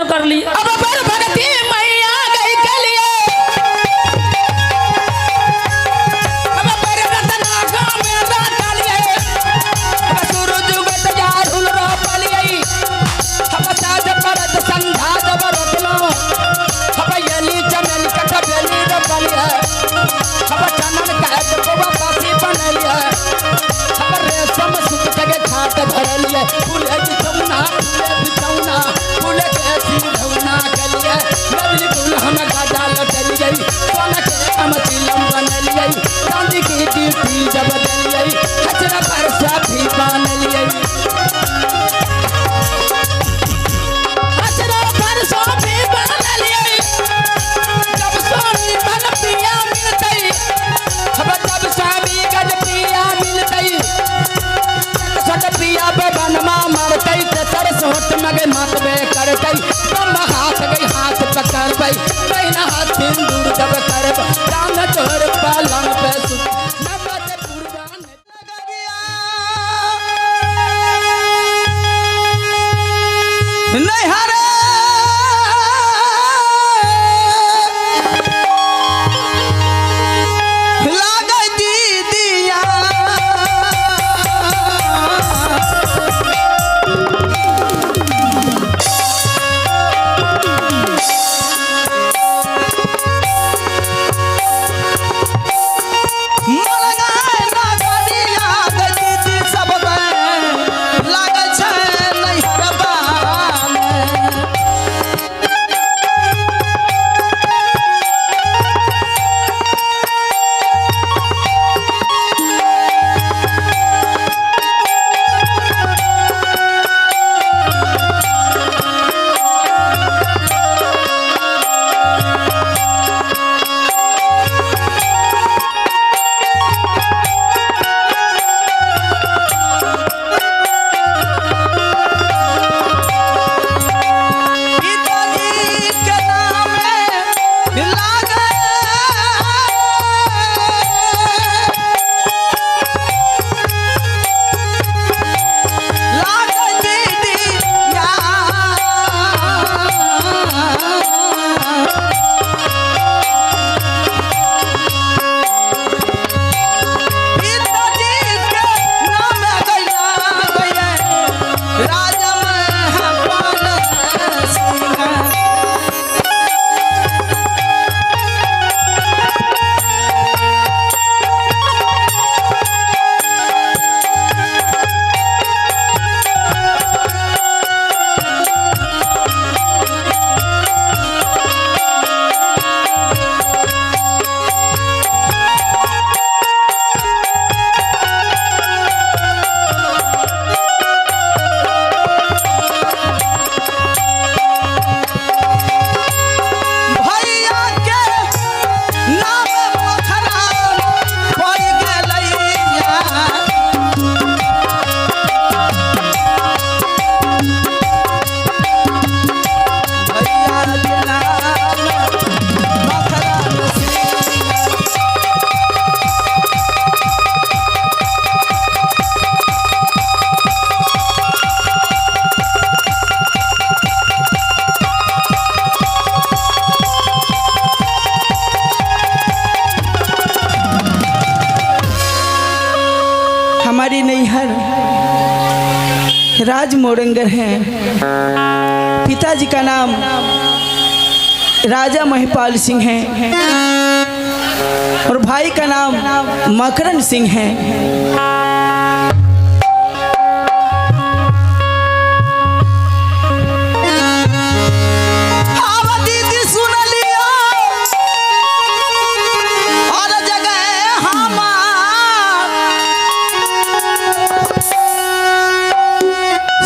कर लिए। अब पर भगती मैया गई के लिए, अब पर रतना गाँव में बैठलिए, अब सूरज उगत जारुल रोपलिए, अब साज परत संधा जब रोपलो, अब यली चमेली कट बेली रोपलिए, अब चनन काट पवा पासी बनलिए, अब रेशम सूत के खाट धरलिए, फूले बिछौना फूले बिछौना फूले के सिरौना कलिए, नदली फूल हम गाजा लटलिए, सोना के हम चिलम बनलिए, चांदी की ड्यूटी जब दलिए, हजरा पर साफी बनलिए, हजरा पर साफी बनलिए, जब स्वामी बन पिया मिलतई, अब जब स्वामी गज पिया मिलतई, सट पिया पे बनमा मरतई, ते सरसोट मगे मतबे करतई, तम हाथ गई हाथ पकड़बई, बहिना हाथ सिंदूर जब करब, चांद चोर पलंग पे सुत न बच पुरबान। नैहर लागै दीदिया, मरगाय नगरिया गै दीदी सब गै, लागै छै नैहरबा मे। पिताजी के नाम लागे, लागे दीदिया, पिताजी के नाम गैला गैया, राजा महपाल सिंह। भैया के नाम पोखरा पड़ गेलैया, भैया के नाम पोखरा सिंह। हमारी नैहर राज मोरंगर है। पिताजी का नाम राजा महिपाल सिंह है और भाई का नाम मकरन सिंह है। आब दीदी सुन लियो और जगह हमार,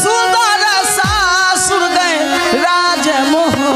सुंदर सासुर गए राज मोहबा।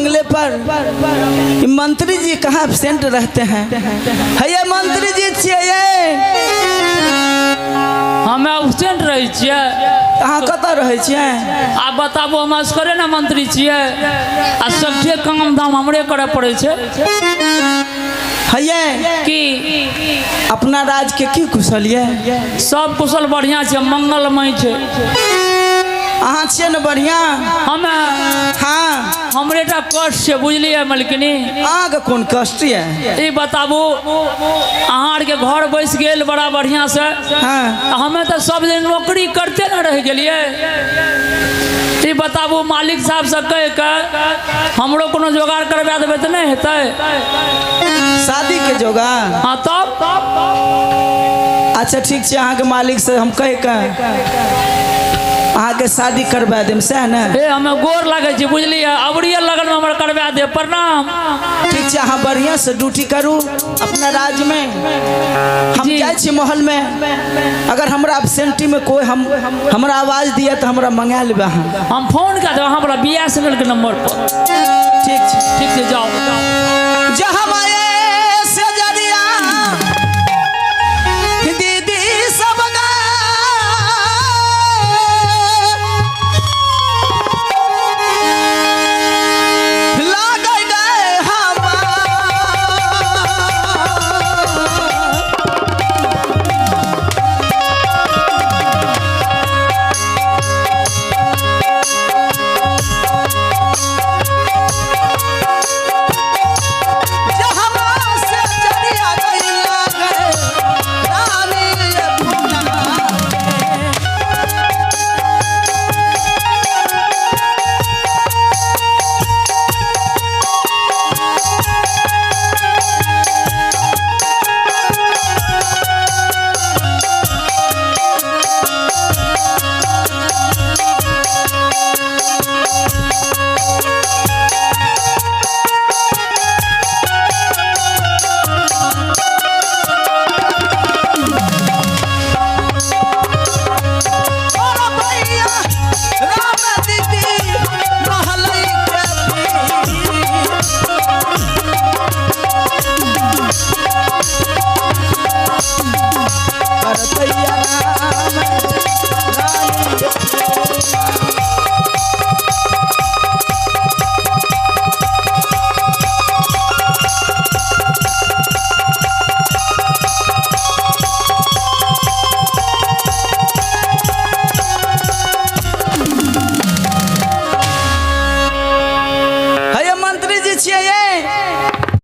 बंगले पर कि मंत्री जी कहाँ एबसेंट रहते हैं। है मंत्री जी छियै ये? हमे एबसेंट रहै छियै। अहाँ कतऽ रहै छियै? आब बताबू, हम असगरे ने मंत्री छियै आ सबके काम धाम हमरे करऽ पड़ै छै। हैये की? अपना राज के की कुशल ये? सब कुशल बढ़िआँ छै, मंगलमय छै। अहाँ छियै ने बढ़िआँ? हमे हाँ। हमरे टा कष्ट छै, बुझलियै मलकिनी? अहाँके कोन कष्ट ये? ई बताबू, अहाँ आरके घर बसि गेल बड़ा बढ़िआँ से। हाँ। हमे तऽ सब दिन नौकरी करते ने रहि गेलियै। ई बताबू, मालिक साहब से कहि के हमरो कोनो जोगाड़ करवा देबै तऽ नहि हेतै? शादी के जोगाड़? हाँ, तब। अच्छा, ठीक छै, अहाँके मालिक से हम कहि के अहाँके शादी करवा देम, सएह ने? हे, हमे गोर लागै छी, बुझलियै? अबरिये लगनमे हमर करवा देब। प्रणाम। ठीक छै, अहाँ बढ़िआँ से ड्यूटी करू अपना राज्यमे। हम जी। जाइ छी महलमे। अगर हमरा एबसेंटी में कोई हम हमरा आवाज दिया तऽ हमरा मंगा लेबै अहाँ। हम फोन कए देब अहाँ बला बी एस एन एल के नंबर पर। ठीक छै। ठीक छै, जाओ। जहाँ